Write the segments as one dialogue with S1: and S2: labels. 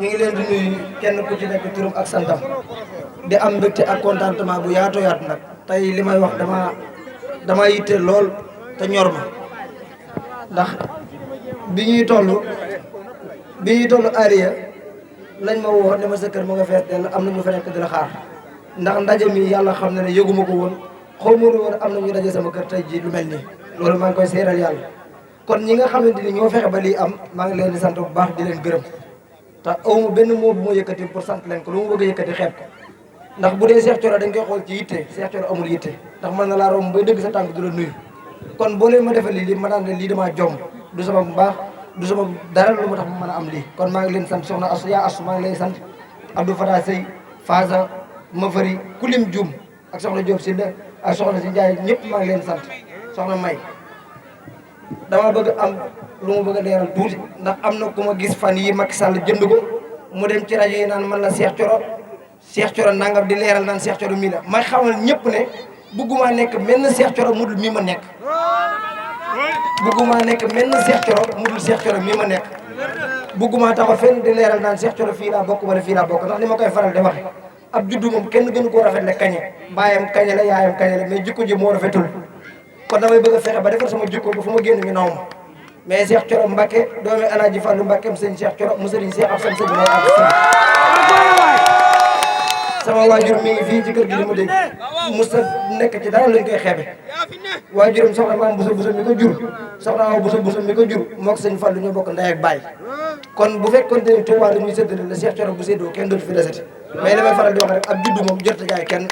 S1: ñu ngi leen di nuyu kenn ku ci nekk turam ak santam di am mbégte ak contentement bu yaatoo yaatu nag tey li may wax dama yitte lool te ñor ma ndax bi ñuy toll Aliya lañ ma woo ne ma sa kër mu nga fees dell am na ñu fa nekk di la xaar ndax ndaje mi yàlla xam na ne yëguma ko woon xaw ma woon am na ñu daje sama kër tey jii lu mel nii loolu maa ngi koy seeral yàlla kon ñi nga xamante ni ñoo fexe ba lii am maa ngi leen di sant bu baax di leen gërëm te awma benn moo bu ma yëkkati pour sant leen ko lu ma bëgg a yëkkati xeeb ko ndax bu dee Cheikh Thioro dañ koy xool ci yitte Cheikh Thioro amul yitte ndax mën na laa romb bay dëgg sa tànk du la nuyu kon boo leen ma defee lii ma daan ne lii damaa jomb du sama baax du sama dara lu ma tax ma mën a am lii kon maa ngi leen sant soxna Asu yaa Asu maa ngi lay sant Abdou Fata Sey Faasa Mafari Kulim Dioum ak soxna Diop si ak soxna si Ndiaye ñëpp maa ngi leen sant soxna May dama bëgg am lu ma bëgg a leeral tuuti ndax am na ku ma gis fan yi Macky Sall jënd ko mu dem ci rajo yi naan man la Cheikh Thioro nangam di leeral naan Cheikh Thioro mii la may xamal ñëpp ne bëgguma nekk menn Cheikh Thioro mudul mii ma nekk bëgguma nekk menn Cheikh Thioro mudul Cheikh Thioro mii ma nekk bëgguma taxaw fenn di leeral naan Cheikh Thioro fii laa bokk wala fii laa bokk ndax ni ma koy faral di waxe ab juddu moom kenn gënu koo rafet le kañe baayam kañe la yaayam kañe la mais jikko ji moo rafetul kon damay bëgg a fexe ba defar sama jikko ba fu ma génn ñu naw ma mais Cheikh Thioro Mbacke doomi Alaaji Fallu Mbacke am sëñ Cheikh Thioro mu sëriñ Cheikh ab sam sëñ mooy ak sama waajur mi ngi fii ci kër gi li mu dégg musta nekk ci dara lañ koy xeebe waajuram soxna maam buso buso mi ko jur soxna aw buso buso mi ko jur mook sëñ Fallu ñoo bokk ndey ak baay kon bu fekkoon te Tuubaa dañuy séddale la Cheikh Thioro bu séddoo kenn dootu fi desati mais damay faral di wax rek ab juddu moom jot a jaay kenn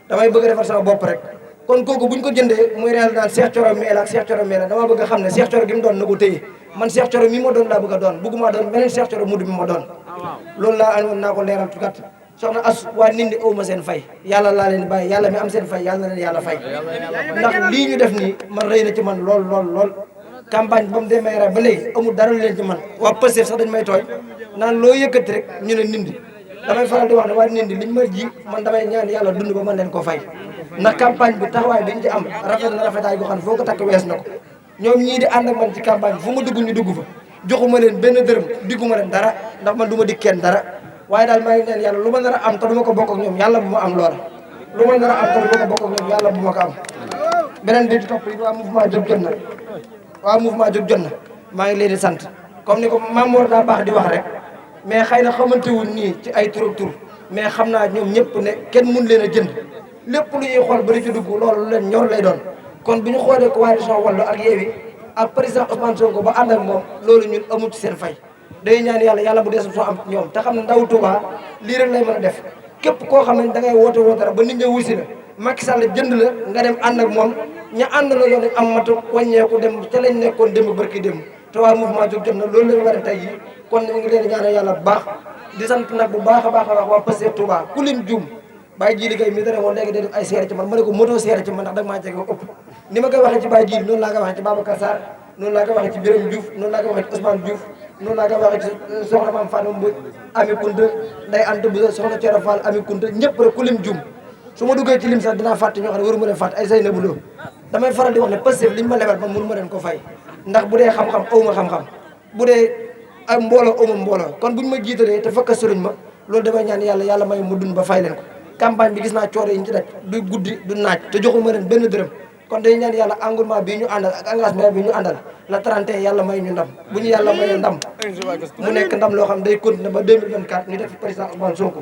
S1: damay bëgg a defar sama bopp rek kon kooku buñ ko jëndee muy réel naan Cheikh Thioro mii la ak Cheikh Thioro mii la dama bëgg a xam ne Cheikh Thioro gi mu doon na ko téye man Cheikh Thioro mii ma doon laa bëgg a doon bëgguma doon beneen Cheikh Thioro mudu mi ma doon loolu laa amoon naa ko leeral tukat soxna as waa nit ñi awma seen fay yàlla laa leen bàyyi yàlla mi am seen fay yàlla na leen yàlla fay ndax lii ñu def nii man rëy na ci man lool campagne ba mu demee ba léegi amul dara lu leen ci man waa Pastef sax dañ may tooñ naan loo yëkkati rek ñu ne nindi damay faral di wax ne waa nindi liñ ma ji man damay ñaan yàlla dund ba mën leen ko fay ndax campagne bi taxawaay biñ ci am rafet na rafetaay goo xam ne foo ko takk wees na ko ñoom ñii di ànd ak man ci campagne fu ma dugg ñu dugg fa joxuma leen benn dërëm digguma leen dara ndax man du ma dig kenn dara waaye daal maa ngi ñaan yàlla lu ma nar a am te du ma ko bokk ak ñoom yàlla bu ma am loola lu ma nar a am te du ma ko bokk ak ñoom yàlla bu ma ko am beneen bi di topp it waa mouvement jóg jot na maa ngi leen di sant comme ni ko Mamour daa baax di wax rek mais xëy na xamante wuñ nii ci ay tur mais xam naa ñoom ñëpp ne kenn mun leen a jënd lépp lu ñuy xool ba di ci dugg loolu lu leen ñor lay doon kon bu ñu xoolee coalition Wallu ak Yewwi ak président Ousmane Sonko ba ànd ak moom loolu ñun amul ci seen fay day ñaan yàlla bu desul soo am ñoom te xam ne ndaw Touba lii rek lay mën a def képp koo xam ne da ngay woote rek ba nit ñi wusi la Macky Sall jënd la nga dem ànd ak moom ña ànd la yoon am matu wàññeeku dem ca lañ nekkoon démb barki démb te waa mouvement jóg jot na loolu lañu war a tey yi kon ñu ngi leen di ñaanal yàlla bu baax di sant nag bu baax a baax waa Pastef Touba ku lim juum Baye Djili Gaye mi dara woon léegi day def ay seere ci man ma ne ko moto seere ci man ndax dag maa jege ëpp ni ma koy waxee ci Baye Djili noonu laa koy waxee ci Babacar Sarr noonu laa koy waxee ci Birame Diouf noonu laa koy waxee ci Ousmane Diouf noonu laa koy waxee ci soxna Mame Fatou Mbodj Ami Kounta Ndeye Anta Bousso soxna Thioro Fall Ami Kounta ñëpp rek ku lim juum su ma duggee ci lim sax dinaa fàtte ñoo xam ne waru ma leen fàtte ay Seynabou Lo damay faral di wax ne Pastef liñ ma lebal ba mënu ma leen ko fay ndax bu dee xam-xam awma xam-xam bu dee ay mbooloo awma mbooloo kon buñ ma jiitalee te fakka sëriñ ma loolu damay ñaan yàlla may mu dund ba fay leen ko campagne bi gis naa coore yi ñu ci daj du guddi du naaj te joxuma leen benn dërëm kon day ñaan yàlla engouement bii ñu àndal ak engagement bi ñu àndal la 31 yàlla may ñu ndam bu ñu yàlla mayee ndam mu nekk ndam loo xam day continuer ba 2024 ñu def fi président Ousmane Sonko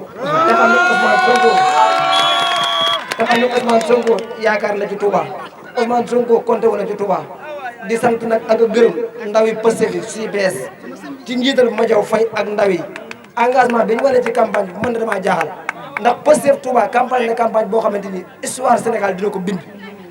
S1: te xam ne Ousmane Sonko yaakaar la ci Touba Ousmane Sonko compté wu na ci Touba di sant nag ak a gërëm ndaw yi Pastef yi si bees ci njiital Madiaw Faye ak ndaw yi engagement bi ñu wane ci campagne bi mën na damaa jaaxal ndax Pastef Touba campagne na campagne boo xamante ni histoire Sénégal dina ko bind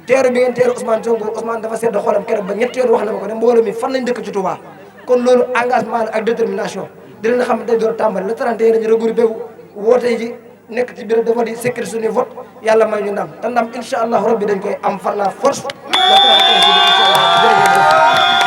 S1: teeru bi ngeen teeru Ousmane Sonko Ousmane dafa sedd xolam keroog ba ñetti yoon wax na ma ko ne mbooloo mi fan lañ dëkk ci Touba kon loolu engagement ak détermination dinañ xam ne day door tàmbali le 31 dañu regroupé wu woote ji nekk ci bureau de vote yi sécurité suñu vote yàlla may ñu ndam te ndam incha allah rabbi dañ koy am par la force le 31 incha allah jërëjëf